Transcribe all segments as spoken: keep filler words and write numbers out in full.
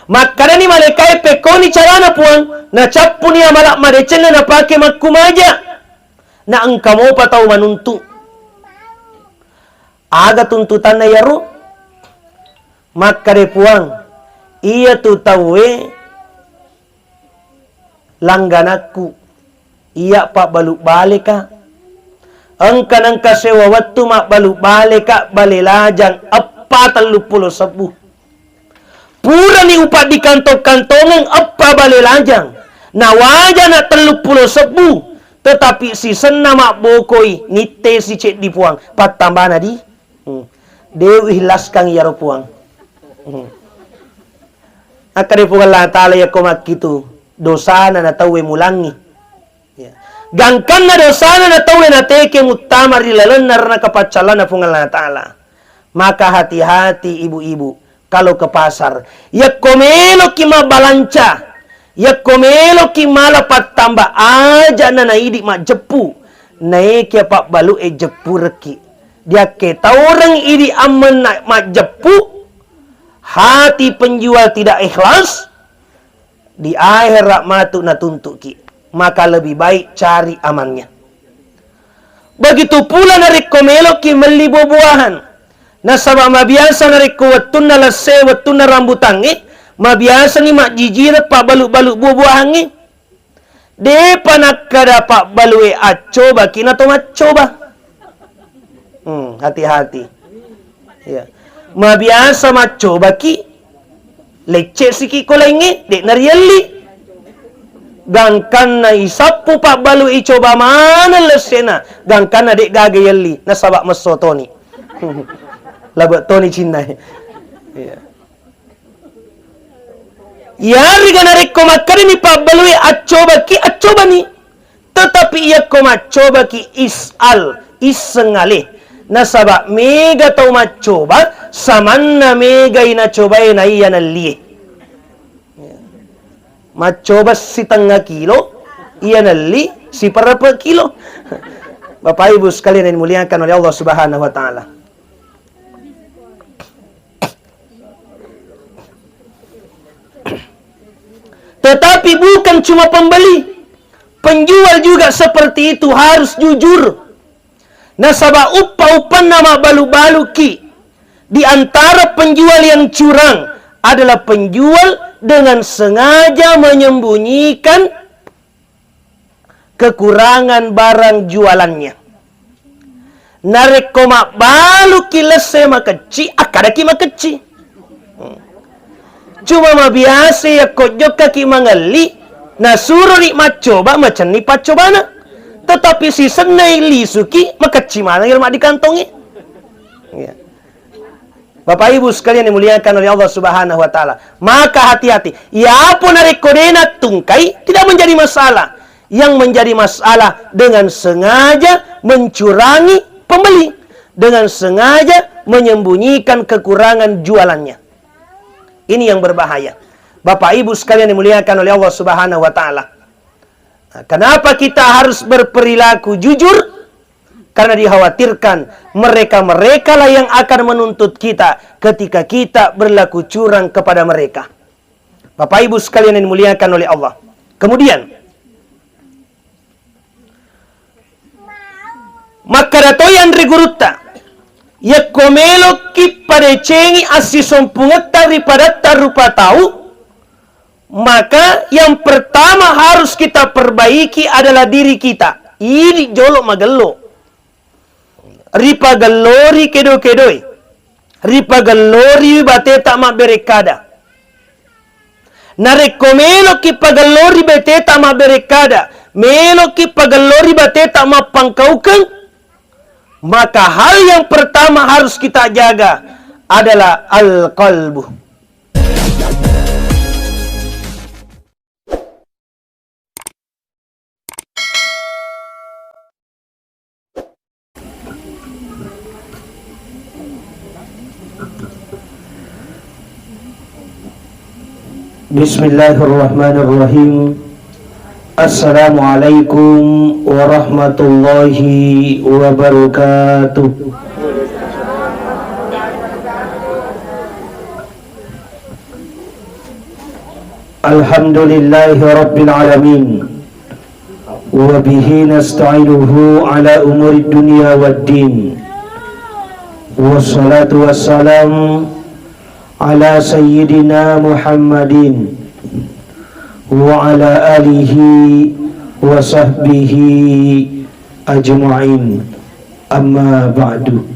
Makkedani malaikae, "Pekkoni carana, Puang?" Nacappuni amala madecenna napake makkumaja. Na engka mopa tau manuntu. Aga tuntutanna iyaro? Makkeda, "Puang, iyatu tauwe langganakku, iya pabbalu baleka. Engka nengka sewa wettu mabbalu baleka bale lajang eppa telluppulo sebbu. Purani upaddikantong-kantongeng eppa bale lajang, nawajana telluppulo sebbu, tetapi sisenna mabbokoi nitte siceddi, Puang, pattambana di." Hmm. De uikhlaskan iyaro, Puang. Hmm. Akkeda Puang Allah Ta'ala, "Yakko makkitu dosana na tauwe mulangi." Ya. Gangkanna dosana na tauwe nateke muttama ri lalenna ranaka paccallanna Puang Allah Ta'ala. Maka hati-hati ibu-ibu kalau ke pasar. Yakko meloki mabbalanca, yakko meloki mala pattamba, aja na naidi majeppu. Naekia pabbalu e jeppurekki. Diakke taureng idi ammenna majeppu, hati penjual tidak ikhlas, di akhirat matu natuntuki, maka lebih baik cari amannya. Begitu pula narekko meloki melli buah-buahan, nasaba mabiasa narekko wettunna lesse, wettunna rambutangnge, mabiasani majjijireng pabbalu-balu buah-buahangnge. Depa nakkeda pabbalue accobaki nato maccoba. Hmm, hati-hati. Iya. Mabiasa maccobaki, lecce siki ko laingnge, de narielli. Gangkanna isappu pabbalu icoba maneng lessena, gangkanna de gaga yelli, nasaba messo toni. Labe toni cinna. Iya. Iyarega narekko makkedani pabbalue accobaki, accobani. Tetapi iyakko maccobaki, is'al, isseng ale. Nasaba mega tau maccoba, samanna megai nacobae naiya nellie. Maccoba sitengnga kilo, iya nelli siperepe kilo. Bapak Ibu sekalian yang dimuliakan oleh Allah Subhanahu wa Ta'ala. Tetapi bukan cuma pembeli, penjual juga seperti itu, harus jujur. Nasaba uppa-uppanna mabbalu-baluki di antara penjual yang curang adalah penjual dengan sengaja menyembunyikan kekurangan barang jualannya. Narekko mabbaluki lesse makecci, akkadaki makecci. Hmm. Cuma mabiasa yakko jokkaki mangelli, nasurori maccoba, macenni paccobana. Tetapi sisennai lisuki, makecci maneng ero maddikantongnge. Iya. Bapak Ibu sekalian yang dimuliakan oleh Allah Subhanahu wa Ta'ala, maka hati-hati. Iyapo narekko de nattungkai, tidak menjadi masalah. Yang menjadi masalah dengan sengaja mencurangi pembeli, dengan sengaja menyembunyikan kekurangan jualannya. Ini yang berbahaya. Bapak Ibu sekalian yang dimuliakan oleh Allah Subhanahu wa Ta'ala. Nah, kenapa kita harus berperilaku jujur? Karena dikhawatirkan mereka-merekalah yang akan menuntut kita ketika kita berlaku curang kepada mereka. Bapak Ibu sekalian yang dimuliakan oleh Allah. Kemudian, makkada toi anre gurutta, yakko meloki padecengi assisompungetta ri padatta rupa tau, maka yang pertama harus kita perbaiki adalah diri kita. Idi jolo magello. Ripagellori kedo-kedoe. Ripagellori bateta mabberekkada. Narekko meloki pagellori bateta mabberekkada, meloki pagellori bateta mappangkaukeng, maka hal yang pertama harus kita jaga adalah al-qalbu. Bismillahirrahmanirrahim. Assalamualaikum warahmatullahi wabarakatuh. Alhamdulillahi Rabbil Alamin. Wa bihi nasta'inuhu ala umuri dunya wad din. Wassalatu wassalam ala sayyidina Muhammadin wa ala alihi wa sahbihi ajma'in. Amma ba'du.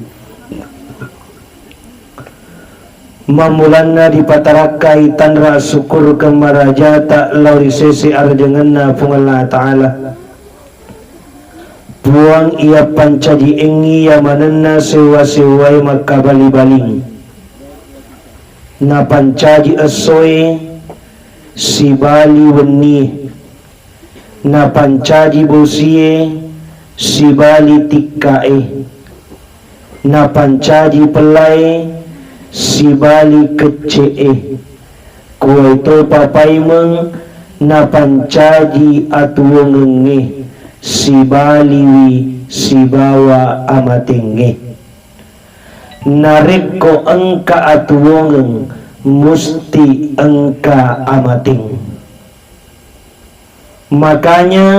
Mammulanna dipatarakkai tanra sukkurukeng marajata lao ri sese arajangenna Puang Allah Ta'ala. Puang iya pancaji engngi iya manenna sewwa-sewwae makkabali-baling. Napancaji essoe sibali wennie. Napancaji bosie sibali tikkae. Napancaji pellae sibali kecce'e. Kuwaitopa paimeng napancaji atuwongengnge sibaliwi sibawa amatengnge. Narekko engka atuwongeng, musti engka amateng. Makanya,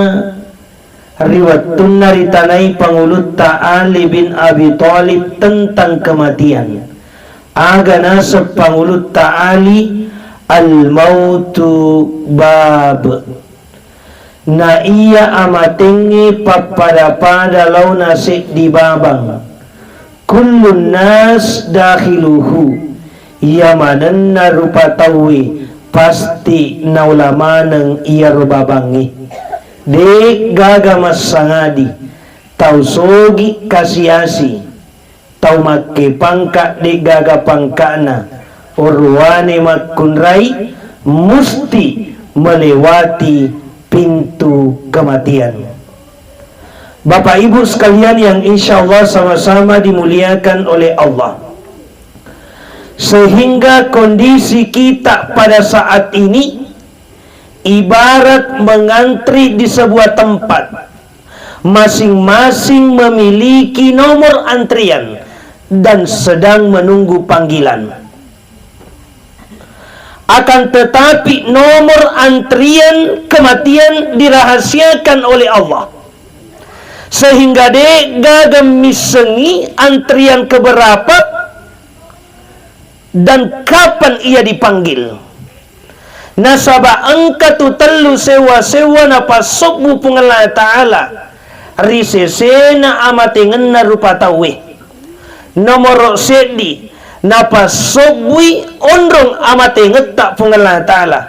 ri wettunna ritanai Pangulutta Ali bin Abi Thalib tentang kematian, aga naseng Pangulutta Ali, "Al-mautu bab." Na iya amatengnge pappada-pada laona seddi babang. Kullun nas dakhiluhu, iya manenna rupa tauwe pasti naola maneng iyaro babangnge. De'gaga massangadi, tau sogi kasi-asi, tau makke pangka de'gaga pangkana, orwane makkunrai, musti melewati pintu kematian. Bapak Ibu sekalian yang insya Allah sama-sama dimuliakan oleh Allah. Sehingga kondisi kita pada saat ini ibarat mengantri di sebuah tempat. Masing-masing memiliki nomor antrian dan sedang menunggu panggilan. Akan tetapi, nomor antrian kematian dirahasiakan oleh Allah, sehingga de'gaga missengngi antrian keberapa dan kapan ia dipanggil. Nasaba engka tu tellu sewwa-sewwa napassobbu Puang Allah Ta'ala ri sesena amatengenna rupa tauwe. Nomoro seddi, napassobbui onrong amatengetta Puang Allah Ta'ala,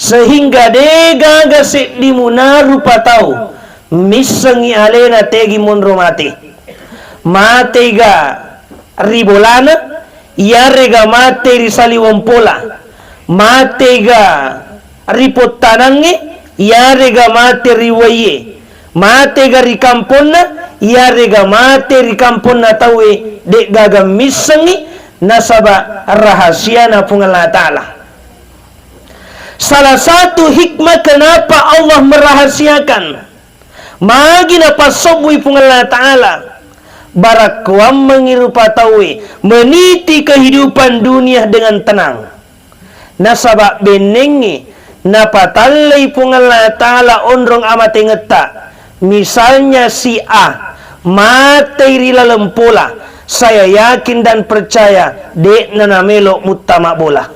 sehingga de'gaga seddi muna rupa tau missengngi alena tegi monro mate. Matega ri bolana, iyarega mate ri saliweng pola, matega ri pottanangnge, iyarega mate ri uwaiye, matega ri kamponna, iyarega mate ri kamponna tauwe, de'gaga missengngi, nasaba rahasiana Puang Allah Ta'ala. Salah satu hikmah kenapa Allah merahasiakan magi napassobbui Puang Allah Ta'ala, barakkuammengngi rupa tauwe meniti kehidupan dunia dengan tenang. Nasaba bennengnge napatallei Puang Allah Ta'ala onrong amatengetta, misalnya si A matei ri laleng pola, saya yakin dan percaya de'na namelo muttama bola.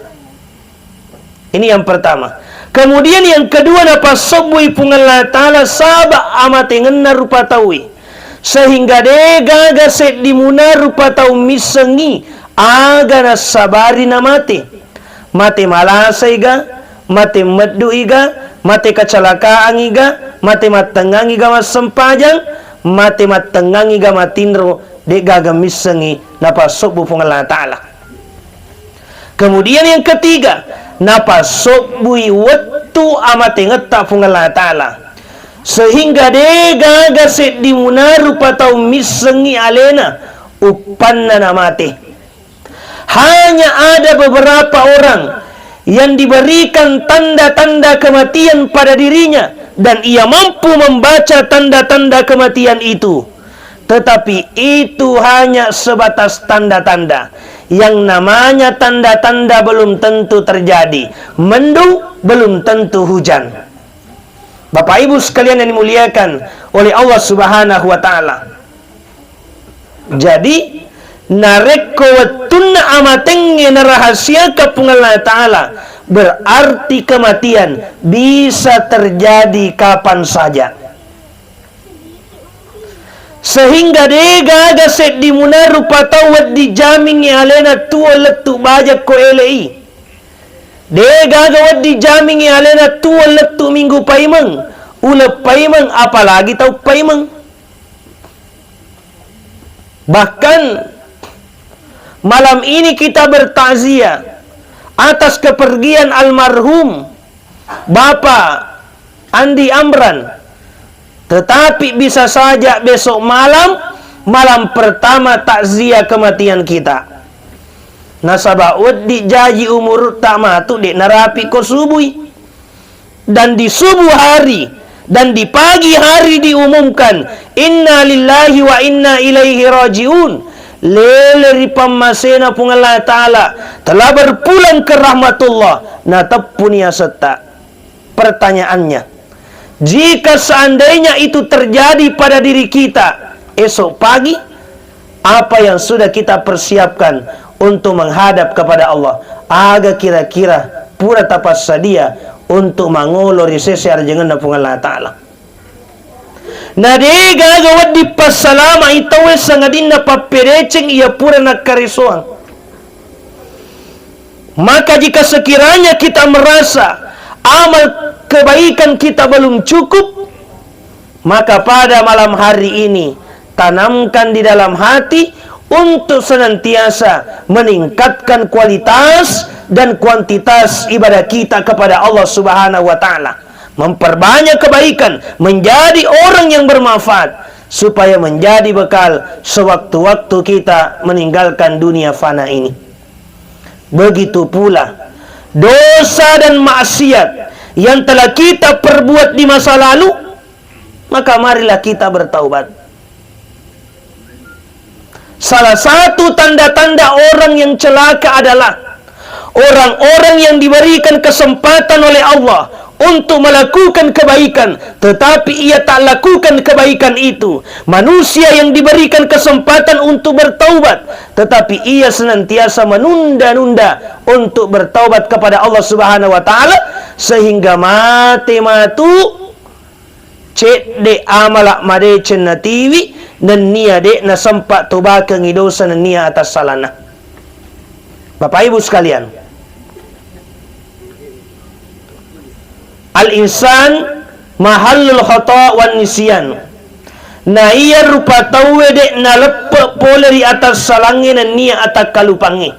Ini yang pertama. Kemudian yang kedua, napassobbui Puang Allah Ta'ala saba amatengenna rupa tauwe, sehingga de'gaga seddi muna rupa tau missengngi aga nassabari namate. Mate malasaiga, mate medduiga, mate kecelakaan iga, mate mattengngangiga massempajang, mate mattengngangiga matinro, de'gaga missengngi napassobbu Puang Allah Ta'ala. Kemudian yang ketiga, napassobbui wettu amatengetta Puang Allah Ta'ala, sehingga de'gaga seddi muna rupa tau missengngi alena uppanna namate. Hanya ada beberapa orang yang diberikan tanda-tanda kematian pada dirinya, dan ia mampu membaca tanda-tanda kematian itu. Tetapi itu hanya sebatas tanda-tanda. Yang namanya tanda-tanda belum tentu terjadi. Mendung belum tentu hujan. Bapak Ibu sekalian yang dimuliakan oleh Allah Subhanahu wa Ta'ala. Jadi, narekko wettunna amatengnge narahasiakan Puang Allah Ta'ala, berarti kematian bisa terjadi kapan saja. Sehingga degaga seddimuna rupa tau wedding jamingngi alena tuo lettu baja ko elei. Degaga wedding jamingngi alena tuo lettu minggu paimeng, uleng paimeng, apalagi tau paimeng. Bahkan malam ini kita bertakziah atas kepergian almarhum Bapak Andi Amran. Tetapi bisa saja besok malam, malam pertama takziah kematian kita. Nasaba wedding jaji umurutta matu de' narapi ko subui. Dan di subuh hari dan di pagi hari diumumkan, "Inna lillahi wa inna ilaihi raji'un." Lele ri pammasena Puang Allah Ta'ala, telah berpulang ke rahmatullah, nateppuni asetta. Pertanyaannya, jika seandainya itu terjadi pada diri kita esok pagi, apa yang sudah kita persiapkan untuk menghadap kepada Allah? Aga kira-kira pura tapassadia untuk mangolo ri sese arjangenna Puang Allah Ta'ala? Na degaga wedding passalama'i tauwe sangadinna pappedeceng iya pura nakkaresoang. Maka jika sekiranya kita merasa amal kebaikan kita belum cukup, maka pada malam hari ini tanamkan di dalam hati untuk senantiasa meningkatkan kualitas dan kuantitas ibadah kita kepada Allah Subhanahu wa Ta'ala. Memperbanyak kebaikan, menjadi orang yang bermanfaat, supaya menjadi bekal sewaktu-waktu kita meninggalkan dunia fana ini. Begitu pula dosa dan maksiat yang telah kita perbuat di masa lalu, maka marilah kita bertaubat. Salah satu tanda-tanda orang yang celaka adalah orang-orang yang diberikan kesempatan oleh Allah untuk melakukan kebaikan, tetapi ia tak lakukan kebaikan itu. Manusia yang diberikan kesempatan untuk bertaubat, tetapi ia senantiasa menunda-nunda untuk bertaubat kepada Allah Subhanahu wa Ta'ala, sehingga mate matu cedde amala madeceng natiwi, nennia de nasempa tobakengngi dosa nennia atassalanna. Bapak Ibu sekalian, al-insan mahallul khata wan nisyan. Na iya rupa tauwe de naleppe pole ri atassalangnge nennia atakkalupangnge.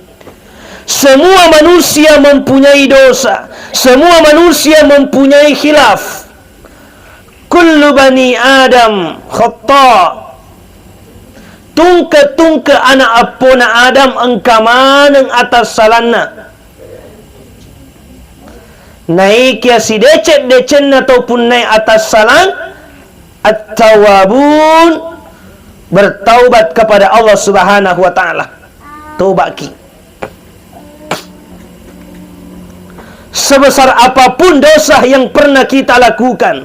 Semua manusia mempunyai dosa. Semua manusia mempunyai khilaf. Kullu bani Adam khata. Tungke-tungke anak eppona Adam engka maneng atassalanna. Naikia sideceng-decenna tau punnai atassalang, at-tawwabun, bertaubat kepada Allah Subhanahu wa Ta'ala. Tobaki. Sebesar apapun dosa yang pernah kita lakukan,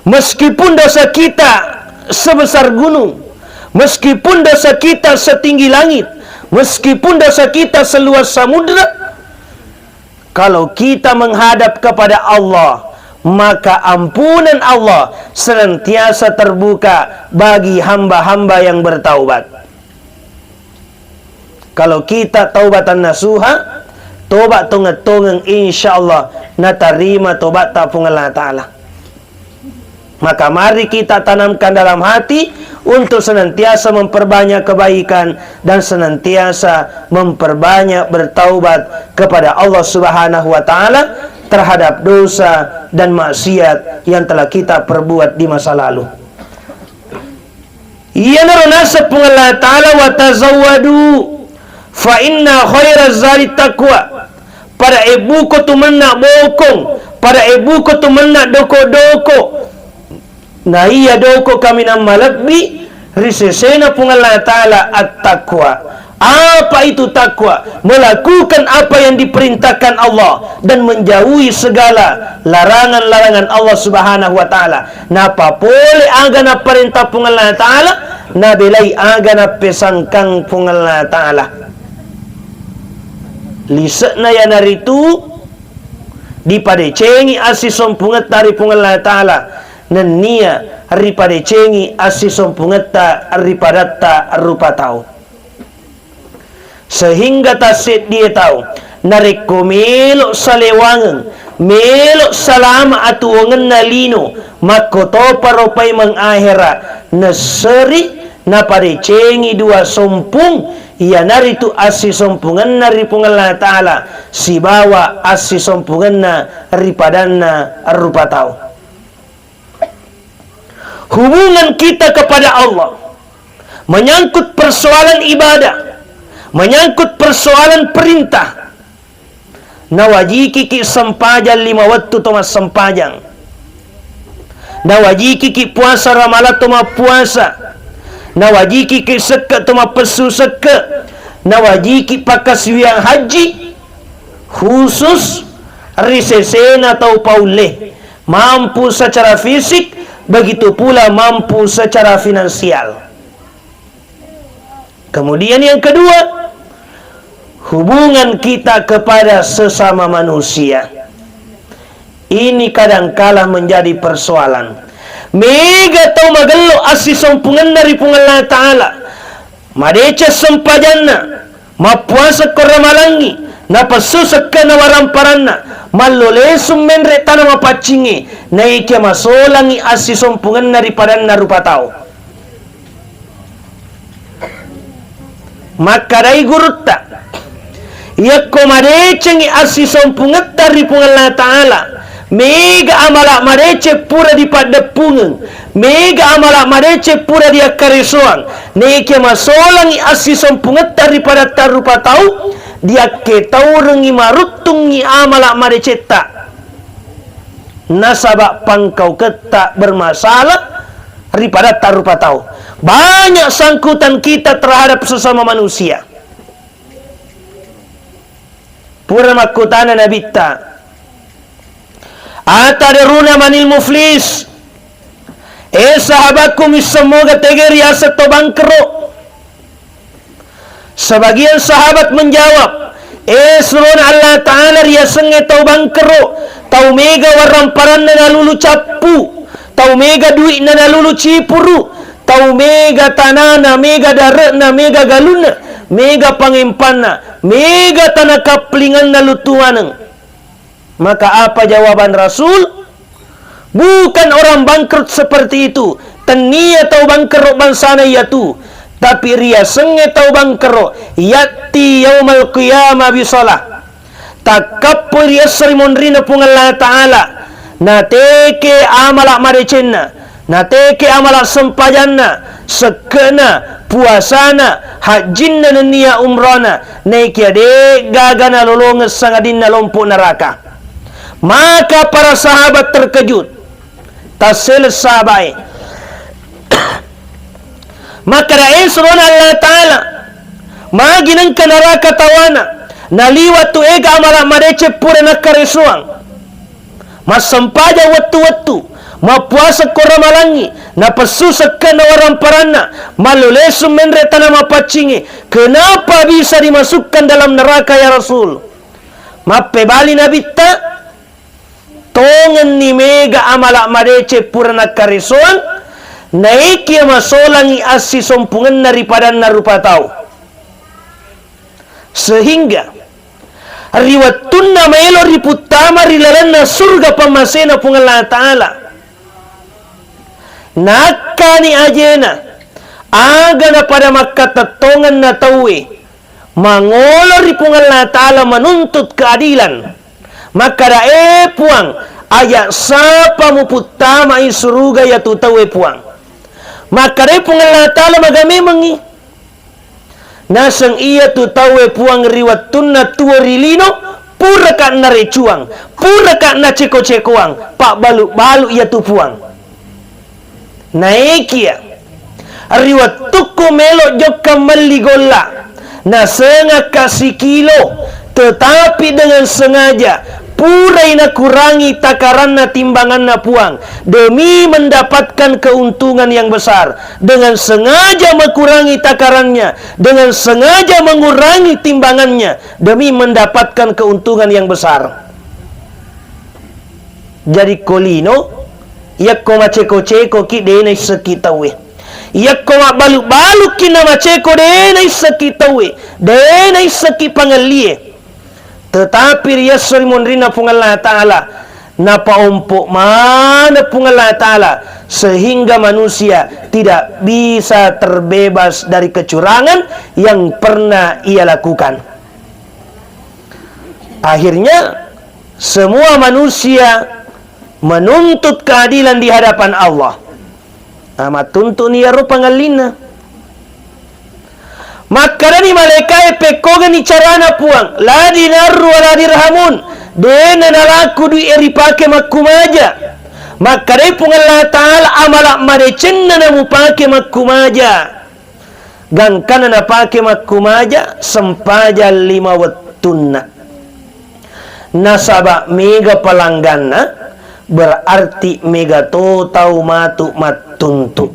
meskipun dosa kita sebesar gunung, meskipun dosa kita setinggi langit, meskipun dosa kita seluas samudra, kalau kita menghadap kepada Allah, maka ampunan Allah senantiasa terbuka bagi hamba-hamba yang bertaubat. Kalau kita taubatan nasuha, tobat tongeng-tongeng, insya Allah natarima tobatta Puang Allah Ta'ala. Maka mari kita tanamkan dalam hati untuk senantiasa memperbanyak kebaikan dan senantiasa memperbanyak bertaubat kepada Allah Subhanahu wa Ta'ala terhadap dosa dan maksiat yang telah kita perbuat di masa lalu. Iyanaro naseng Puang Allah Ta'ala, "Wa tazawwadu fa inna khairaz zadi taqwa." Pada ebbuko tu menna bokong, pada ebbuko tu menna doko-doko. Na iya doko kaminang malebbi ri sesena Puang Allah Ta'ala at-taqwa. Apa itu takwa? Melakukan apa yang diperintahkan Allah dan menjauhi segala larangan-larangan Allah Subhanahu wa Ta'ala. Napa pole aga naparentah Puang Allah Ta'ala, nabelai aga napesangkang Puang Allah Ta'ala. Lise'na iyanaritu dipadecengi assisompungetta ri Puang Allah Ta'ala, nennia ripadecengi assisompungetta ri padatta rupa tau. Sehingga tasseddie tau, narekko melo salewangeng, melo salama atuwongenna lino, makkotoparo paimeng ahera, nesseri napadecengi dua sompung, iyanaritu assisompungenna ri Puang Allah Ta'ala sibawa assisompungenna ri padanna rupa tau. Hubungan kita kepada Allah menyangkut persoalan ibadah, menyangkut persoalan perintah. Nawajikiki sempajang lima wettu to massempajang. Nawajikiki puasa Ramalang to mappuasa. Nawajikiki sekke to mappessu sekke. Nawajiki pakkasiwiang haji khusus ri sesena tau paulle, mampu secara fisik, begitu pula mampu secara finansial. Kemudian yang kedua, hubungan kita kepada sesama manusia. Ini kadangkala menjadi persoalan. Mega tau magello assisompungenna ri Puang Allah Ta'ala. Madeceng sempajanna, mappuasa ko ramalangngi, napessu sekkena waramparanna, mallo lesung menre tana mapaccingnge, naikia masolangi assisompungenna ri padanna rupa tau. Makkedai gurutta, yakko madecengi assisompungetta ri Puang Allah Ta'ala, mega amala madeceng pura dipaddeppungeng, mega amala madeceng pura diakkaresoang, nekia masolangi assisompungetta ri padatta rupa tau, diakketaurengi maruttungngi amala madecetta. Nasaba pangkauketta bermasalah ri padatta rupa tau. Banyak sangkutan kita terhadap sesama manusia. Pura makkutana Nabitta, "Atadaruna manil muflis?" Eh, sahabatku, misseng moga tege riaseng to bangkero? Sebagian sahabat menjawab, "Eh, surona Allah Ta'ala, riasengnge tau bangkero, tau mega warramparanna nalulu cappu, tau mega dui'na nalulu cipuru, tau mega tanana, mega dare'na, mega galunna, mega pangempanna, mega tana kaplinganna luttu maneng." Maka apa jawaban Rasul? Bukan orang bangkrut seperti itu. Tennia tau bangkrut bangsana iyatu. Tapi riasengnge tau bangkrut, ya'ti yaumal qiyamah bisalah. Takkappoi ri esso ri monrina Puang Allah Ta'ala, nateke amala madecenna, nateke amala sempajanna, sekke'na, puasana, hajjinna nennia umrana, naikia de'gaga nalolongeng sangadinna lompo neraka. Maka para sahabat terkejut. Tasseleng sahabae. Makkeda, "Eh, surona Allah Ta'ala, magi nengka neraka tawana, naliwat tu ega amala madeceng pura nakkaresoang. Massempajang wettu-wettu, mappuasa ko ramalangngi, napessu sekke'na waramparanna, mallo lesung menre tana mapaccingnge. Kenapa bisa dimasukkan dalam neraka, ya Rasul?" Mappebali Nabitta, "Tongenni mega amala madeceng pura nakkaresoang, naikia masolangi assisompungenna ri padanna rupa tau." Sehingga ri wettunna maelo riputtama ri lalenna surga pammasena Puang Allah Ta'ala, nakkani ajena, aga napada makkatettongenna tauwe, mangolo ri Puang Allah Ta'ala menuntut keadilan. Makkeda, "Eh, Puang, aja sapa muputtamai suruga yatu tauwe, Puang?" Makkedai Puang Allah Ta'ala, "Maga memengngi. Naseng iyatu tauwe, Puang, ri wettunna tuo ri lino, puraka narecuang, puraka naceko-cekoang, pabbalu-balu iyatu, Puang." Naekia ri wettukku melo jokka melli golla, Nasengakka sikilo, tetapi dengan sengaja purai nakurangi takaranna timbanganna Puang demi mendapatkan keuntungan yang besar. Dengan sengaja mengurangi takarannya, dengan sengaja mengurangi timbangannya demi mendapatkan keuntungan yang besar. Jadi ko lino, yakko maceko-cekoki, de naisseki tauwe. Yakko mabbalu-baluki namaceko, de naisseki tauwe, de naisseki pangellie. Tetapi riesso ri monrinna Puang Allah Ta'ala, napaompo maneng Puang Allah Ta'ala, sehingga manusia tidak bisa terbebas dari kecurangan yang pernah ia lakukan. Akhirnya, semua manusia menuntut keadilan di hadapan Allah. Nah, mattuntu'ni iyaro pangellinna. Makkedani malaikae, "Pekkongeni carana, Puang, la dinarru wa la dirhamun, de nanalaku dui e ripake makkumaja." Makkedai Puang Allah Ta'ala, "Amala madecenna namupake makkumaja." Gangkana napake makkumaja, sempajang lima wettunna. Nasaba mega pelangganna, berarti mega to tau matu mattuntu.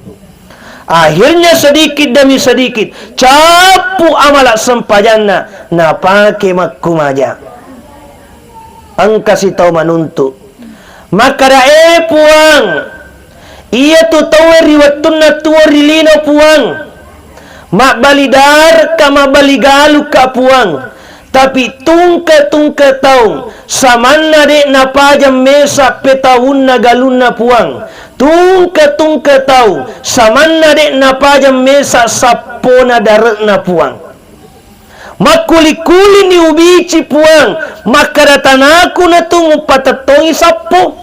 Akhirnya sedikit demi sedikit, cappu amala sempajanna, napake makkumaja. Engka sitau manuntu. Makkeda, "E Puang, iyatu tauwe ri wettunna tuo ri lino, Puang, mabbali darekka, mabbali galukka, Puang, tapi tungke-tungke taung, samanna de napajang mesa petaunna galunna, Puang. Tungke-tungke taung, samanna de napajang mesa sappona dare'na, Puang." Makkuli-kulini ubici, Puang, makkeda, "Tanaku natu mupatettongi sappo."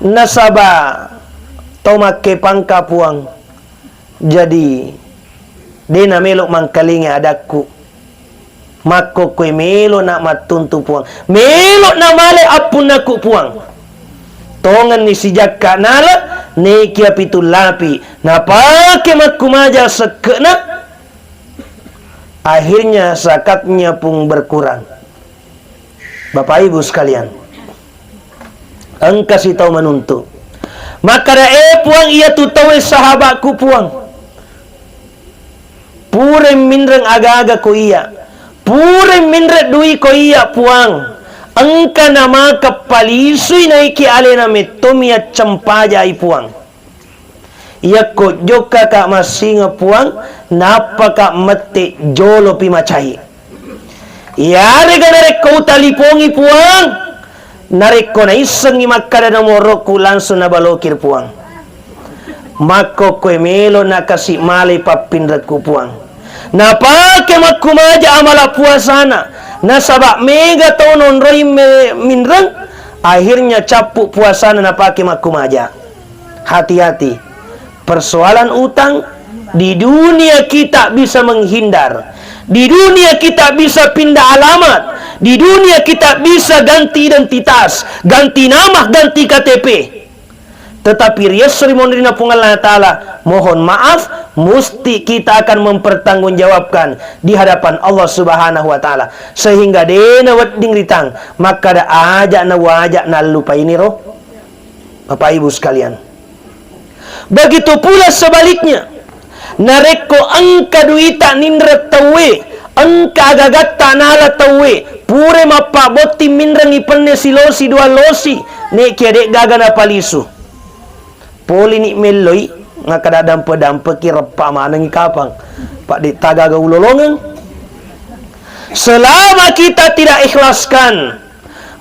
Nasaba tau makkepangka, Puang. Jadi, de namelo mangkalinga adakku. Makkokkoe melo na mattuntu, Puang. Melo na male appunnaku, Puang. Tongenni sijakka nala, nekia pitu lapi. Napake makkumaja sekke'na. Akhirnya zakatnya pun berkurang. Bapak Ibu sekalian, engka sitau manuntu. Makkeda, "E Puang, iyatu tauwe sahabakku, Puang. Pura minreng aga-aga ko iya. Pura minreng dui ko iya, Puang. Engka namaka palisui naiki alena mettomi accempajai, Puang." Iyakko jokkaka massingeng, Puang, nappaka mette jolopi macai. Iyarega narekko utalipongi, Puang, narekko naissengngi makkada nomorokku, langsung nabalokir, Puang. Makkokkoe melo nakasi malai pappinrekku, Puang. Napake makkumaja amala puasana, nasaba mega tau nonroi me-, minreng, akhirnya cappu puasana napake makkumaja. Hati-hati. Persoalan utang, di dunia kita bisa menghindar. Di dunia kita bisa pindah alamat. Di dunia kita bisa ganti identitas, ganti nama, ganti K T P. Tetapi riesso ri monrina Puang Allah Ta'ala, mohon maaf, musti kita akan mempertanggungjawabkan di hadapan Allah Subhanahu wa Ta'ala. Sehingga dena wedding ritang, makkada aja na waja nallupaini ro. Bapak Ibu sekalian, begitu pula sebaliknya, narekko engka duita ninreng tauwe, engka agagatta nala tauwe, pura mappabotting minrengngi penne silosi dua losi, nekia de'gaga napalisu. Polini melloi, ngakada dampe-dampeki reppa manengi kapang. Pak de tagaga ulolongeng. Selama kita tidak ikhlaskan,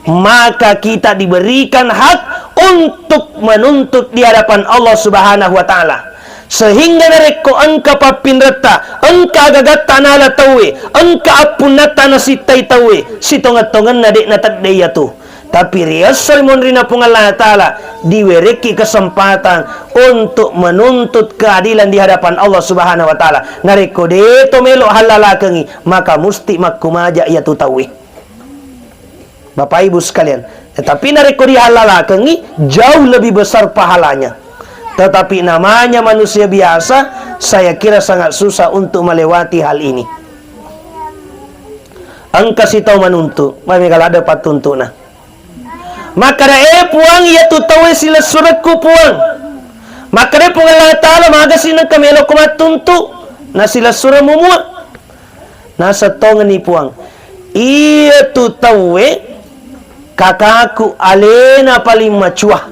maka kita diberikan hak untuk menuntut di hadapan Allah Subhanahu wa Ta'ala. Sehingga narekko engka pappinretta, engka agagatta nala tauwe, engka appunnatta nasittai tauwe, sitongeng-tongenna de' nateddei iyatu. Tapi riesso ri monrina Puang Allah Ta'ala, diwerekki kesempatan untuk menuntut keadilan di hadapan Allah Subhanahu wa Ta'ala. Narekko de' to melo hallalakengi, maka musti makkumaja iyatu tauwe. Bapak Ibu sekalian, tetapi narekko dihallalakengi, jauh lebih besar pahalanya. Tetapi namanya manusia biasa, saya kira sangat susah untuk melewati hal ini. Engka sitau manuntu, maega ladde pattuntu'na. Makkeda, "Eh, Puang, iyatu tauwe silessurekku, Puang." Makkeda Puang Allah Ta'ala, "Magasi nengka meloko mattuntu, na silessureng mua?" Naseng tongenni Puang, "Iyatu tauwe kakaku alena paling macua.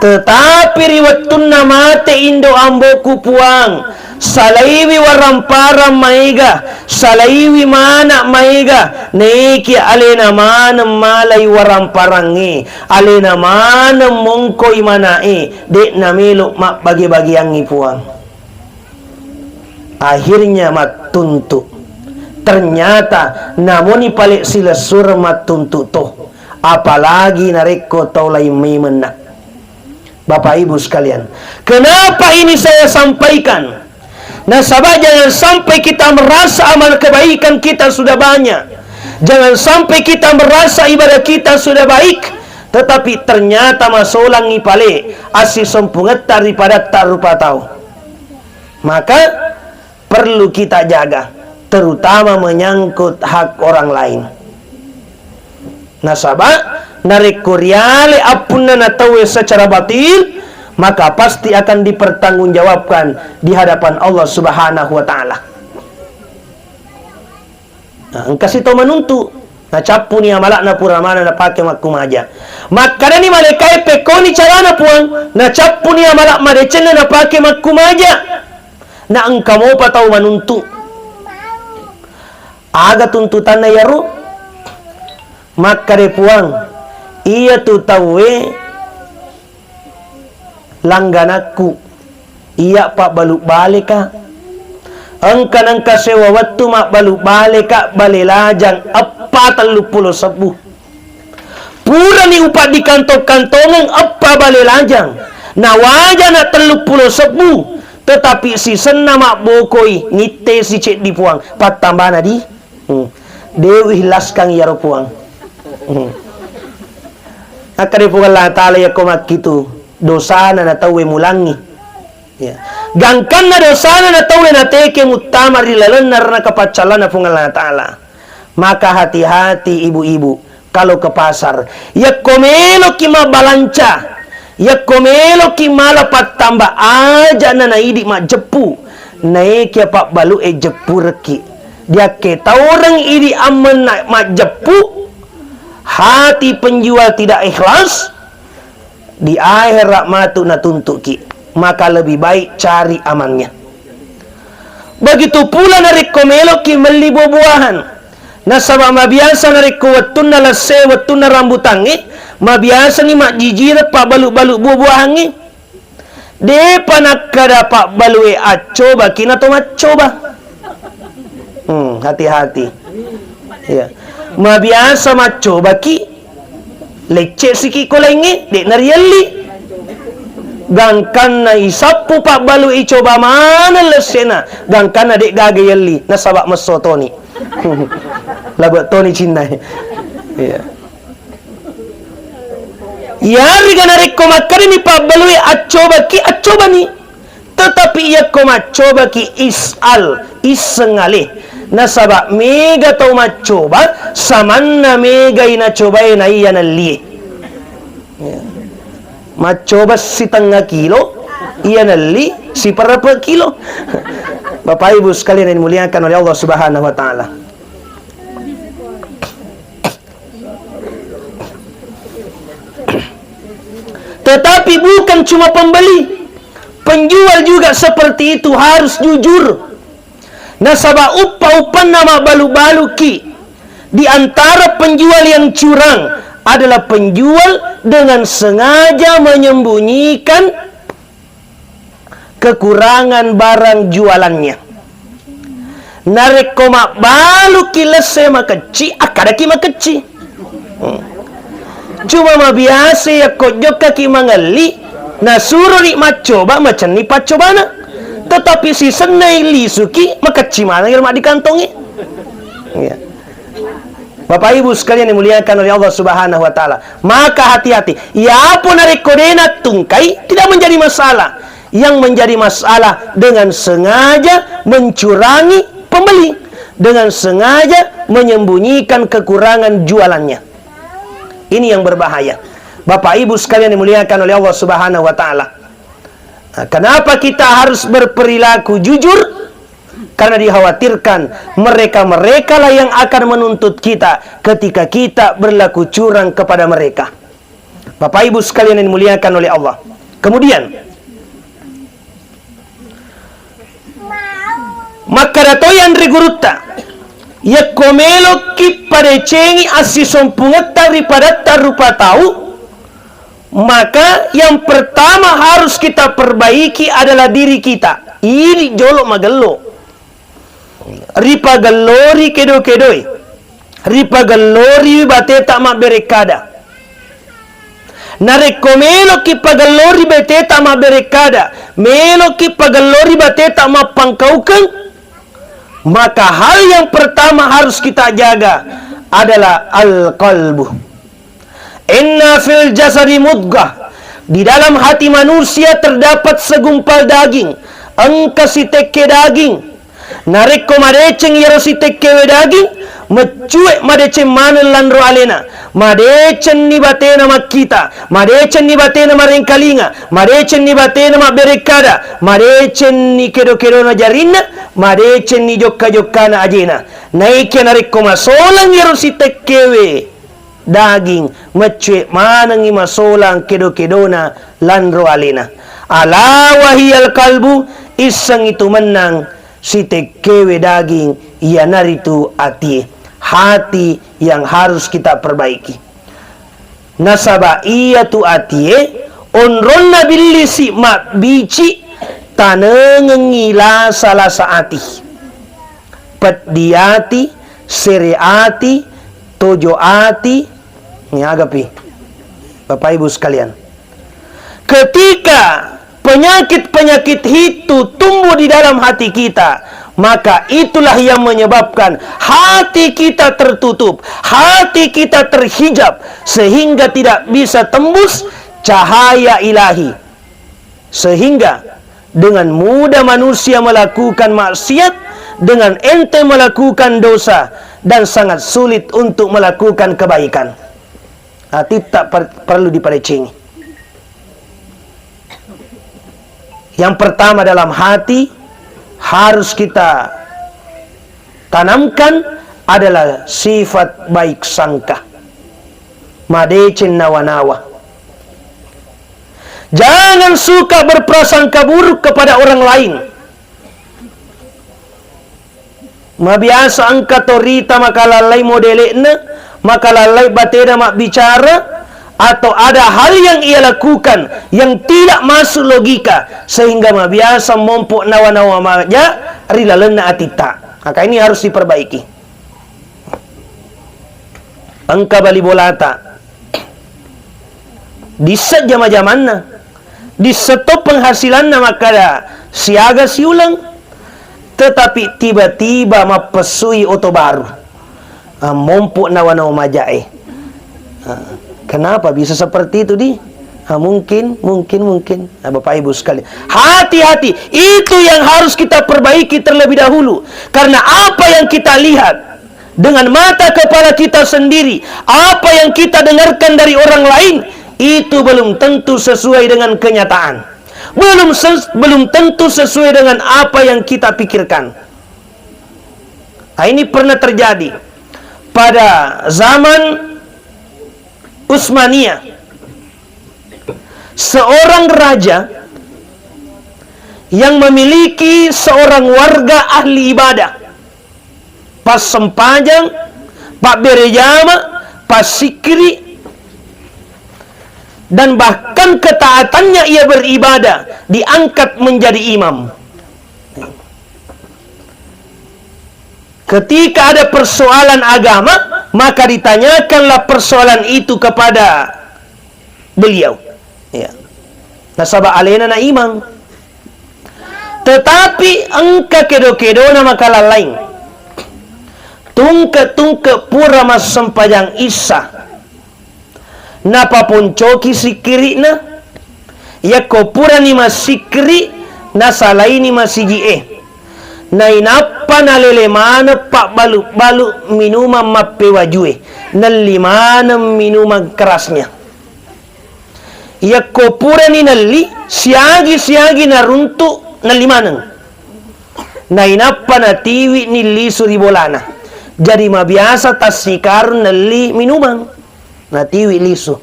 Tetapi ri wettunna mate indo amboku, Puang, salaiwi waramparang maega, salaiwi mana maega, naekia alena maneng malai waramparangnge, alena maneng mongkoi manae, de'na melo mabbage-bageangngi, Puang." Akhirnya mattuntu. Ternyata namoni pale silessureng mattuntu to, apalagi narekko tau laing memenna. Bapak Ibu sekalian, kenapa ini saya sampaikan? Nasaba jangan sampai kita merasa amal kebaikan kita sudah banyak. Jangan sampai kita merasa ibadah kita sudah baik, tetapi ternyata masolangngi pale assisompungetta ri padatta rupa tau. Maka perlu kita jaga, terutama menyangkut hak orang lain. Nasaba narekko riale appunnana tauwe secara batil, maka pasti akan dipertanggungjawabkan di hadapan Allah Subhanahu wa Ta'ala. Nah, engka sitau manuntu, nacappuni amala'na pura maneng napake makkumaja. Makkedani malaikae, "Pekkoni carana, Puang?" Nacappuni amala' madecenna napake makkumaja. Na engka mopa tau manuntu. Aga tuntutanna iyaro? Makkeda, "Puang, iyatu tauwe langganakku, iya pabbalu baleka. Engka nengka sewa wettu mabbalu baleka bale lajang eppa telluppulo sebbu. Purani upaddikantong-kantongeng eppa bale lajang, nawajana telluppulo sebbu, tetapi sisenna mabbokoi ngitte siceddi, Puang, pattambana di." Hmm. De uikhlaskan iyaro, Puang. Hmm. Akkeda Puang Allah Ta'ala, yakko makkitu dosana na tauwe mulangi. Ya. Gangkanna dosana na tauwe nateke muttama ri lalenna ranaka paccallana Puang Allah Ta'ala. Maka hati-hati ibu-ibu, kalau ke pasar, yakko meloki mabbalanca, yakko meloki mala pattamba, aja na naidi majjeppu, naekia pabbalu e jeppurekki. Diakke taureng idi ammenna majjeppu, hati penjual tidak ikhlas, di akhirat matu natuntuki, maka lebih baik cari amannya. Begitu pula narekko meloki melli buah-buahan, nasaba mabiasa narekko wettunna lesse, wettunna rambutangnge, mabiasani majjijireng pabbalu-balu buah-buahangnge. Depa nakkeda pabbalue accobaki nato maccoba. Hmm, hati-hati. Iya. Mabiasa maccobaki, lecce siki ko laingnge, de narielli. Gangkanna isappu pabbalu icoba maneng lessena, gangkanna de gaga ielli, nasaba messo toni. Labe toni cinnae. Iya. Iyarega narekko makkedani pabbalue accobaki, accobani. Tetapi iyakko maccobaki, is'al, isseng ale. Nasaba mega tau maccoba, samanna megai nacobae naiya nellie. Ya. Maccoba sitengnga kilo, iya nelli siperepe kilo. Bapak Ibu sekalian yang dimuliakan oleh Allah Subhanahu wa Ta'ala. Tetapi bukan cuma pembeli, penjual juga seperti itu, harus jujur. Nasaba uppa-uppanna mabbalu-baluki, di antara penjual yang curang adalah penjual dengan sengaja menyembunyikan kekurangan barang jualannya. Narekko mabbaluki lesse makecci, akkadaki makecci. Hmm. Cuma mabiasa yakko jokkaki mangelli, nasurori maccoba, macenni paccobana. Tetapi sisenna lisuki, makecci maneng iyaro maddikantongnge. Iya. Bapak Ibu sekalian yang dimuliakan oleh Allah Subhanahu wa Ta'ala, maka hati-hati. Iyapo narekko de nattungkai, tidak menjadi masalah. Yang menjadi masalah dengan sengaja mencurangi pembeli. dengan sengaja menyembunyikan kekurangan jualannya. Ini yang berbahaya. Bapak Ibu sekalian dimuliakan oleh Allah Subhanahu wa Ta'ala. Nah, kenapa kita harus berperilaku jujur? Karena dikhawatirkan mereka-merekalah yang akan menuntut kita ketika kita berlaku curang kepada mereka. Bapak Ibu sekalian yang dimuliakan oleh Allah. Kemudian, makkada toi anre gurutta, yakko melokki padecengi assisompungetta ri padatta rupa tau, maka yang pertama harus kita perbaiki adalah diri kita. Ini jolo magello. Ripagellori kedo-kedoi, ripagellori bateta mabberekkada. Narekko meloki pagellori bateta mabberekkada, meloki pagellori bateta mappangkaukeng, maka hal yang pertama harus kita jaga adalah al-qalbu. Inna fil jasadi mudghah. Di dalam hati manusia terdapat segumpal daging. Engka sitekke daging. Narekko madeceng iyaro sitekkewe daging, meccue madeceng maneng lanro alena. Madecenni batena makkita, madecenni batena marengkalinga, madecenni batena mabberekkada, madecenni kedo-kedona jarinna, madecenni jokka-jokkana ajena. Naekia narekko masolang iyaro sitekkewe daging, meccue manengngi masolang kedo-kedona lanro alena. Ala wahiyal qalbu, issengngi tu mennang sitekkewe daging, iyanaritu atie. Hati yang harus kita perbaiki. Nasaba iyatu atie onronna billisi mabbici tanengengngi lasa-lasa ati. Peddi ati, sere ati, tojo ati, niagapi, Bapak Ibu sekalian. Ketika penyakit-penyakit itu tumbuh di dalam hati kita, maka itulah yang menyebabkan hati kita tertutup, hati kita terhijab, sehingga tidak bisa tembus cahaya ilahi. Sehingga dengan mudah manusia melakukan maksiat, dengan enteng melakukan dosa, dan sangat sulit untuk melakukan kebaikan. Hati tak per-, perlu dipadecengi. Yang pertama dalam hati harus kita tanamkan adalah sifat baik sangka. Madeceng nawa-nawa. Jangan suka berprasangka buruk kepada orang lain. Mabiasa engka to rita makalallai modele'na, makalallai batena mabbicara, atau ada hal yang ia lakukan yang tidak masuk logika, sehingga mabiasa mompo nawa-nawa maja ri lalenna atitta. Maka ini harus diperbaiki. Engka bali bolata, disseng jama-jamanna, disseng to penghasilanna makkada siaga siuleng, tetapi tiba-tiba mappessui oto baru. Ah, mompo nawa-nawa majae. Ah, kenapa bisa seperti itu, di? Ah, mungkin, mungkin, mungkin. Nah, Bapak Ibu sekalian, hati-hati. Itu yang harus kita perbaiki terlebih dahulu. Karena apa yang kita lihat dengan mata kepala kita sendiri, apa yang kita dengarkan dari orang lain, itu belum tentu sesuai dengan kenyataan. Belum ses-, belum tentu sesuai dengan apa yang kita pikirkan. Nah, ini pernah terjadi pada zaman Utsmaniyah. Seorang raja yang memiliki seorang warga ahli ibadah, passempajang, pabberejama, passikkiri, dan bahkan ketaatannya ia beribadah diangkat menjadi imam. Ketika ada persoalan agama, maka ditanyakanlah persoalan itu kepada beliau. Ya. Nasaba alena na imang. Tetapi engka kedo-kedona makalallaing. Tungke-tungke pura massempajang Isya. Napaponcoki sikkiri'na. Yakko purani massikkiri, nasalaini masiji'e. Nainappa Nalele maneng pabbalu-balu minumang mappewajue, nelli maneng minumang kerasnya. Yakko purani nelli, siagi-siagi naruntu nelli maneng. Nainappa natiwi ni lisu ri bolana. Jadi mabiasa tassikarung nelli minumang. Natiwi lisu.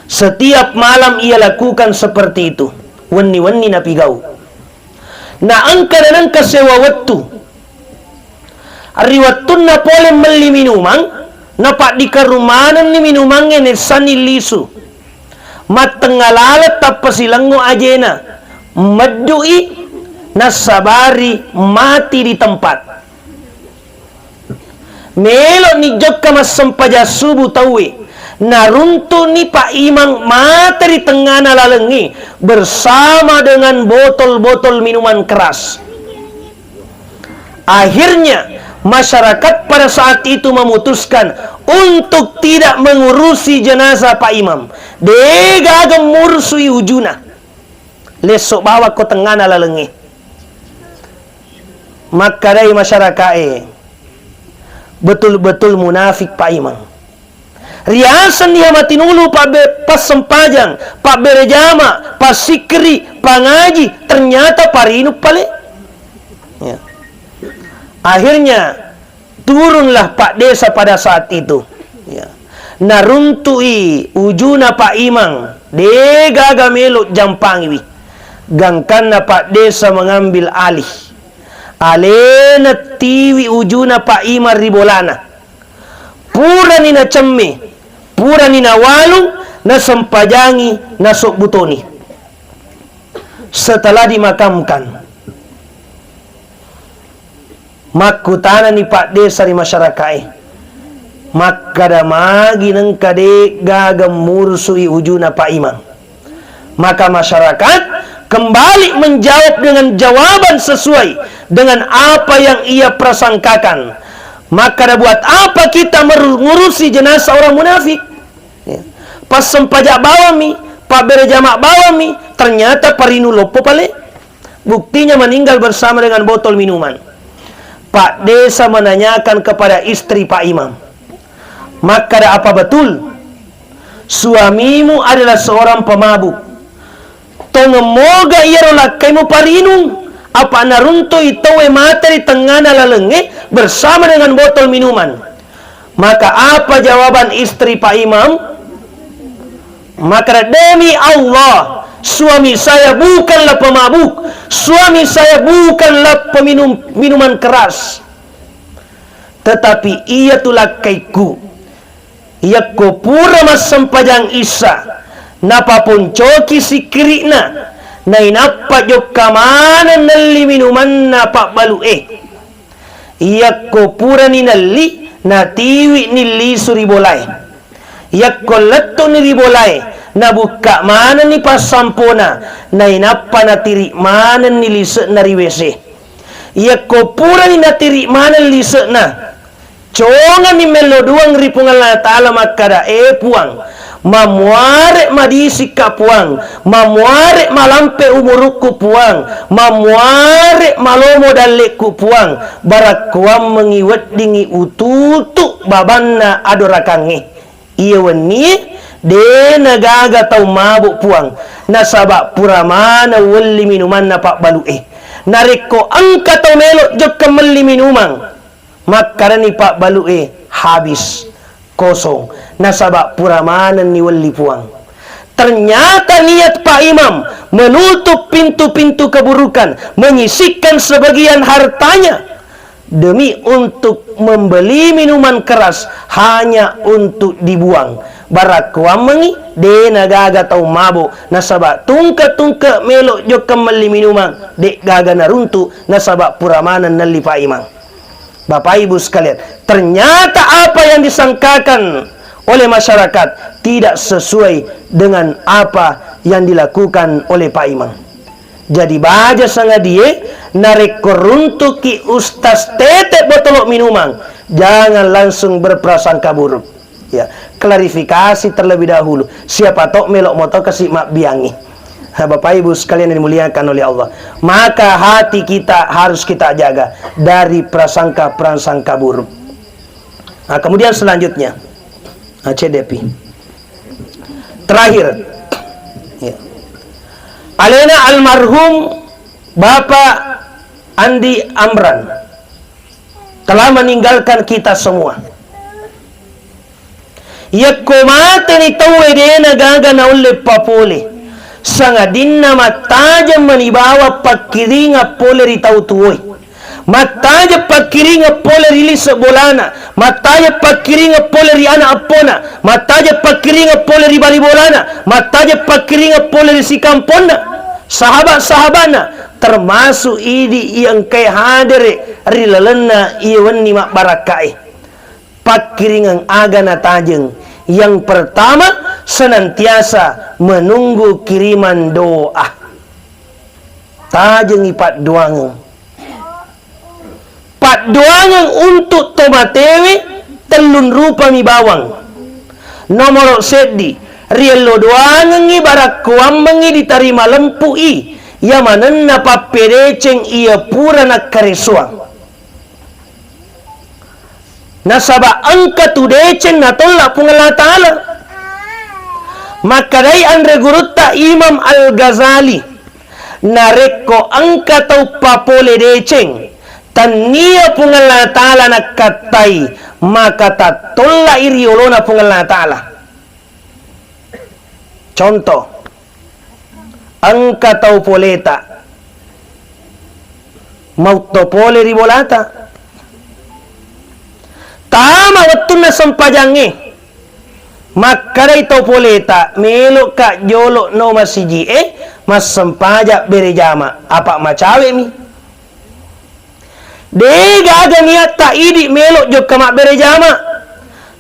Setiap malam ia lakukan seperti itu. Wenni-wenni napigau. Na engka dan engka sewa wettu. Ri wettunna pole melli minumang, napaddikarung manenni minumangnge naissenni lisu. Mattengnga laleng tappa silengngo ajena, meddui, nassabari mati di tempat. Melo'ni jokka massempajang subuh tauwe, naruntu'ni Pak Imang mate ri tengngana lalengnge bersama dengan botol-botol minuman keras. Akhirnya, masyarakat pada saat itu memutuskan untuk tidak mengurusi jenazah Pak Imam. Degaga murusui ujuna. Lesso bawakko tengngana lalengnge. Makkedai masyarakae, betul-betul munafik Pak Imang. Riasenni hamatinulu pabbe-, passempajang, pabbere jama, passikkiri, pangaji, ternyata parinung pale. Ya. Akhirnya turunlah Pak Desa pada saat itu. Ya. Naruntui ujuna Pak Imang, degaga melo jampangiwi. Gangkanna Pak Desa mengambil alih. Alena tiwi ujuna Pak Imang ri bolana. Purani nacemme, purani nawalung, nasempajangi, nasobbutoni. Setelah dimakamkan, makkutanani Pak Desa ri masyarakae, makkada magi nengka degaga murusui ujuna Pak Imang. Maka masyarakat kembali menjawab dengan jawaban sesuai dengan apa yang ia prasangkakan. Makkada, buat apa kita meru-, ngurusi jenazah orang munafik? Ya. Passempajang bawammi, pabbere jama bawammi, ternyata parinung loppo pale. Buktinya meninggal bersama dengan botol minuman. Pak Desa menanyakan kepada istri Pak Imam, makkada, apa betul suamimu adalah seorang pemabuk? Tongeng moga iyaro lakkaimu parinung, apa naruntui tauwe mate ri tengngana lalengnge bersama dengan botol minuman. Maka apa jawaban istri Pak Imam? Maka, demi Allah, suami saya bukanlah pemabuk, suami saya bukanlah peminum minuman keras. Tetapi iya tu lakkaiku, yakko pura massempajang Isya, napaponcoki sikkiri'na, nainappa jokka maneng nelli minumanna pabbalu'e. Yakko purani nelli, natiwi'ni lisu ri bolae. Yakko lettu'ni ri bolae, nabukka manenni passampona, nainappa natiri manenni lise'na ri W C. Yakko purani natiri maneng lise'na, conganni mello duang ri Puang Allah Ta'ala makkada, "E Puang, mamuare madisikka Puang, mamuare malampe umurukku Puang, mamuare malomo dallekku Puang, barakkuammengi weddingi ututu babanna adorakangnge." Iye wennie, de nagaga tau mabuk Puang, nasaba pura maneng welli minumanna pabbalu'e. Narekko engka tau melo jokka melli minumang, makkarani pabbalu'e, habis, kosong, nasaba pura manenni welli Puang. Ternyata niat Pak Imam menutup pintu-pintu keburukan, menyisihkan sebagian hartanya demi untuk membeli minuman keras hanya untuk dibuang. Barakkuammengi, de nagaga tau mabuk, nasaba tungke-tungke melo jokka melli minumang, de gaga naruntu, nasaba pura maneng nelli Pak Imam. Bapak Ibu sekalian, ternyata apa yang disangkakan oleh masyarakat tidak sesuai dengan apa yang dilakukan oleh Pak Imam. Jadi baja sangadie, narekko runtuki Ustaz tete botolo minumang, jangan langsung berprasangka buruk. Ya, klarifikasi terlebih dahulu. Siapa to melo moto kasi mabbiangi. Bapak Ibu sekalian yang dimuliakan oleh Allah, maka hati kita harus kita jaga dari prasangka-prasangka buruk. Nah, kemudian selanjutnya, nah, C D P. Terakhir, ya. Alena almarhum Bapak Andi Amran telah meninggalkan kita semua. Yakko mateni tauwe, dena gaga naulle papole, sangadinna mattajeng mani bawang pakkiringeng pole ri tau tuwoe. Mattajeng pakkiringeng pole ri lise bolana, mattajeng pakkiringeng pole ri ana eppona, mattajeng pakkiringeng pole ri bali bolana, mattajeng pakkiringeng pole ri sikamponna, sahabat-sahabatna, termasuk idi iya engkae hadere ri lalenna iya wenni mabbarakkae. Pakkiringeng aga natajeng? Yang pertama, senantiasa menunggu kiriman doa. Tajengi paddoangeng. Paddoangeng untuk tomatewe tellung rupami bawang. Nomoro seddi, riello doangengngi barakkoammengngi ditarima lempu'i iya manenna pappedeceng iya pura nakkaresoang. Nasaba engka tu deceng natolla Puang Allah Ta'ala. Makkedai anre gurutta Imam Al-Ghazali, narekko engka tau papole deceng, tennia Puang Allah Ta'ala nakkattai, maka tattollai ri olona Puang Allah Ta'ala. Contoh, engka tau poleta mautto pole ri bolata. Tama wettunna sempajangnge, makkedai tau poleta, "Melo'ka jolo no masiji'e massempajang bere jama, apa macawe'mi." De gaga niatta idi melo jokka mabbere jama,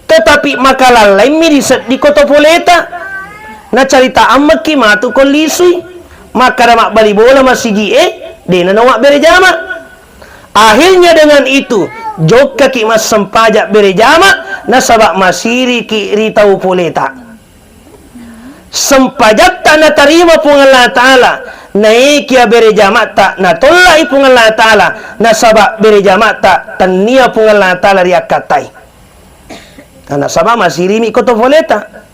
tetapi makalallaimmi diseddiko to poleta. Nacarita ammekki matu ko lisui, makkada mabbali bola masiji'e, de nano mabbere jama. Akhirnya dengan itu, jokkaki massempajang bere jama, nasaba masiriki ri tau poleta. Sempajatta natarima Puang Allah Ta'ala, naekia bere jamatta natollai Puang Allah Ta'ala, nasaba bere jamatta tennia Puang Allah Ta'ala riakkattai. Nah, nasaba masirimi ko to poleta.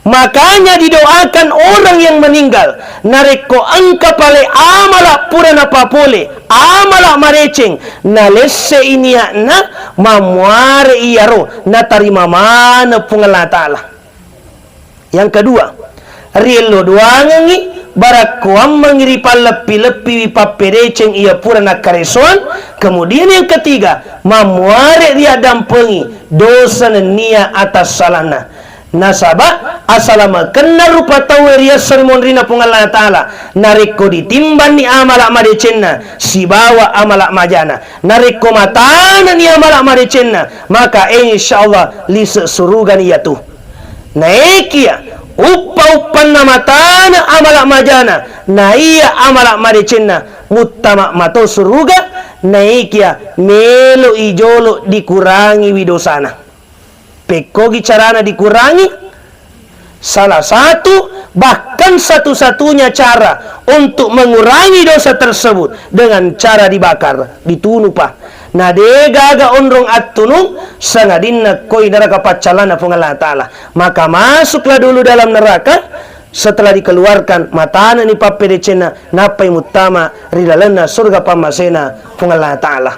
Makanya didoakan orang yang meninggal, narekko engka pale amala pura napapole, amala madeceng, nalessei niatna, mammuare iyaro natarima maneng Puang Allah Ta'ala. Yang kedua, riello doangengngi, barakkoammengngi ripalleppi-leppiwi pappedeceng iya pura nakkaresoang. Kemudian yang ketiga, mammuare riaddampengi dosa nennia atassalanna. Nasaba asalamekenna rupa tauwe ri esso ri monrinna Puang Allah Ta'ala, narekko ditimbanni amala madecenna sibawa amala majana, narekko mataneni amala madecenna, maka insya Allah lise surugani iyatu. Naekia uppa-uppanna matana amala majana, naiya amala madecenna muttama mato suruga, naekia meloi jolo dikurangiwi dosana. Pekkogi carana dikurangi? Salah satu, bahkan satu-satunya cara untuk mengurangi dosa tersebut dengan cara dibakar, ditunupa. Na de gaga onrong attunung, sangadinna koi neraka paccallanna Puang Allah Ta'ala. Maka masuklah dulu dalam neraka, setelah dikeluarkan, mataneni pappedecenna, nappai muttama ri lalenna surga pammasena Puang Allah Ta'ala.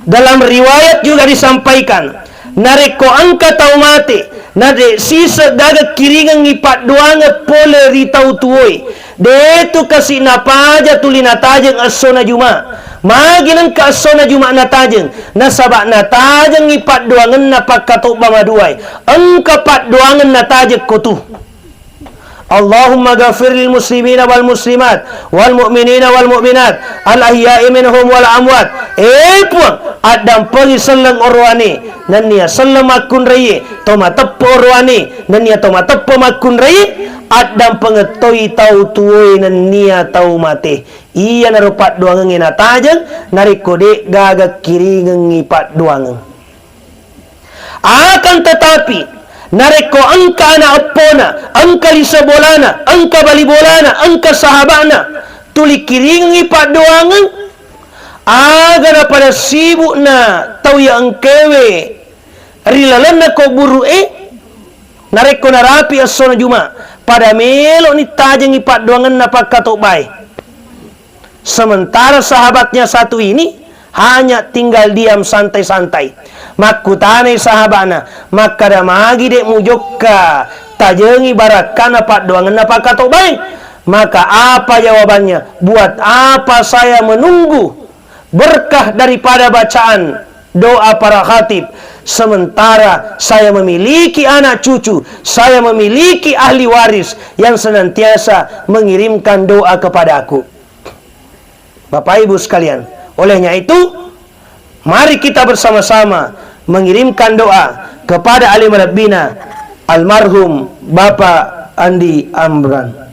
Dalam riwayat juga disampaikan, narekko engka tau mate, na de siseng gaga kiringengngi paddoangeng pole ri tau tuwoe, detu kasi napaja tuli natajeng essona Juma. Magi nengka essona Juma natajeng? Nasaba natajengngi paddoangenna pakkatobba maduae. Engka paddoangeng natajeng ko tu. Allahumma ghafir lil muslimina wal muslimat, wal mu'minina wal mu'minat, al ahya'i minhum wal amwat. Eh Puang, addampengi selleng oroane, nennia selleng makkunraie, to mateppe oroane, nennia to mateppe makkunraie, addampengeng toi tau tuwoe nennia tau mate. Iyanaro paddoangengnge natajeng, narekko de gaga kiringengngi paddoangeng. Akan tetapi, Narekko engka ana' eppona, engka lise bolana, engka bali bolana, engka sahaba'na, tuli kiringi paddoangeng, aga napada sibukna tau iya engkaewe ri lalenna kuburu'e, narekko narapi essona Juma', pada melo'ni tajengi paddoangenna pakkatobbae. Sementara sahabatnya satu ini hanya tinggal diam santai-santai. Makkutanai sahaba'na, makkada magi de' mujokka tajengi barakkana paddoangenna pakkatobbae? Maka apa jawabannya? Buat apa saya menunggu berkah daripada bacaan doa para khatib, sementara saya memiliki anak cucu, saya memiliki ahli waris yang senantiasa mengirimkan doa kepadaku. Bapak Ibu sekalian, olehnya itu, mari kita bersama-sama mengirimkan doa kepada alim rabbina almarhum Bapak Andi Amran.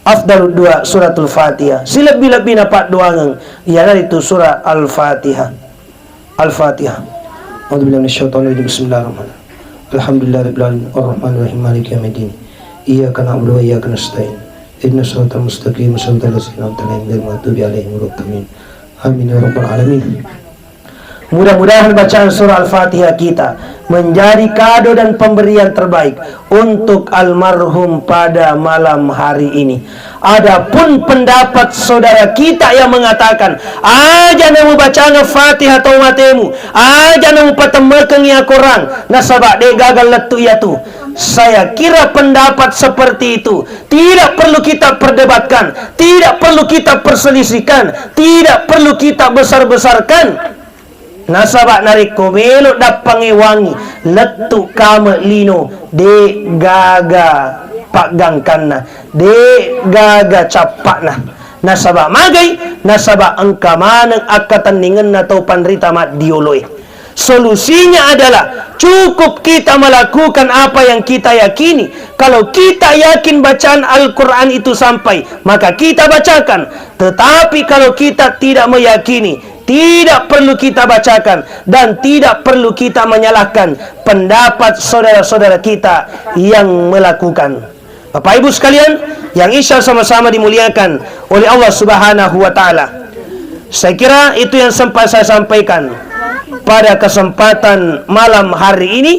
Afdalud doa suratul Fatihah. Silebbi-lebbina paddoangeng, iyanaritu surah Al-Fatihah. Al-Fatihah. A'udzubillahi minasyaitonir rajim. Bismillahirrahmanirrahim. Alhamdulillahirabbil alamin. Arrahmanirrahim. Maliki yaumiddin. Iyyaka na'budu wa iyyaka nasta'in. Ihdinas siratal mustaqim. Siratal ladzina an'amta 'alaihim ghairil maghdubi 'alaihim waladdallin. Amin ya rabbal alamin. Mudah-mudahan bacaan surah Al-Fatihah kita menjadi kado dan pemberian terbaik untuk almarhum pada malam hari ini. Adapun pendapat saudara kita yang mengatakan, "Aja' namubacangeng Fatihah tau matemu, aja' namupatemmekengngi Al-Quran, nasaba' de' gaga lettu iyatu." Saya kira pendapat seperti itu tidak perlu kita perdebatkan, tidak perlu kita perselisihkan, tidak perlu kita besar-besarkan. Nasaba' narekko melo' dappangngewangngi, lettu' kame' lino, de' gaga paggangkanna, de' gaga cappa'na. Nasaba' magai? Nasaba' engka maneng akkatenningenna tau panrita maddioloe. Solusinya adalah cukup kita melakukan apa yang kita yakini. Kalau kita yakin bacaan Al-Quran itu sampai, maka kita bacakan. Tetapi kalau kita tidak meyakini, tidak perlu kita bacakan dan tidak perlu kita menyalahkan pendapat saudara-saudara kita yang melakukan. Bapak Ibu sekalian yang insya Allah sama-sama dimuliakan oleh Allah Subhanahu wa Ta'ala. Saya kira itu yang sempat saya sampaikan pada kesempatan malam hari ini.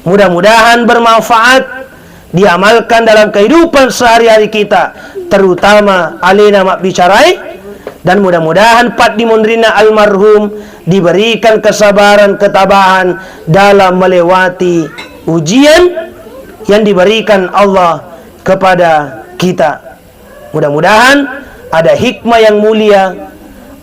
Mudah-mudahan bermanfaat, diamalkan dalam kehidupan sehari-hari kita, terutama alena mabbicarae, dan mudah-mudahan paddimonrinna almarhum diberikan kesabaran, ketabahan dalam melewati ujian yang diberikan Allah kepada kita. Mudah-mudahan ada hikmah yang mulia,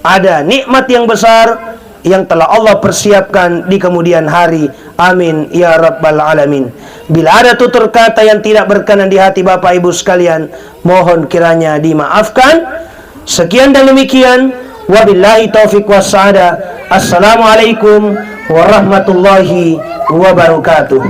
ada nikmat yang besar yang telah Allah persiapkan di kemudian hari. Amin ya rabbal alamin. Bila ada tutur kata yang tidak berkenan di hati Bapak Ibu sekalian, mohon kiranya dimaafkan. Sekian dan demikian. Wabillahi taufik wassa'adah. Assalamualaikum warahmatullahi wabarakatuh.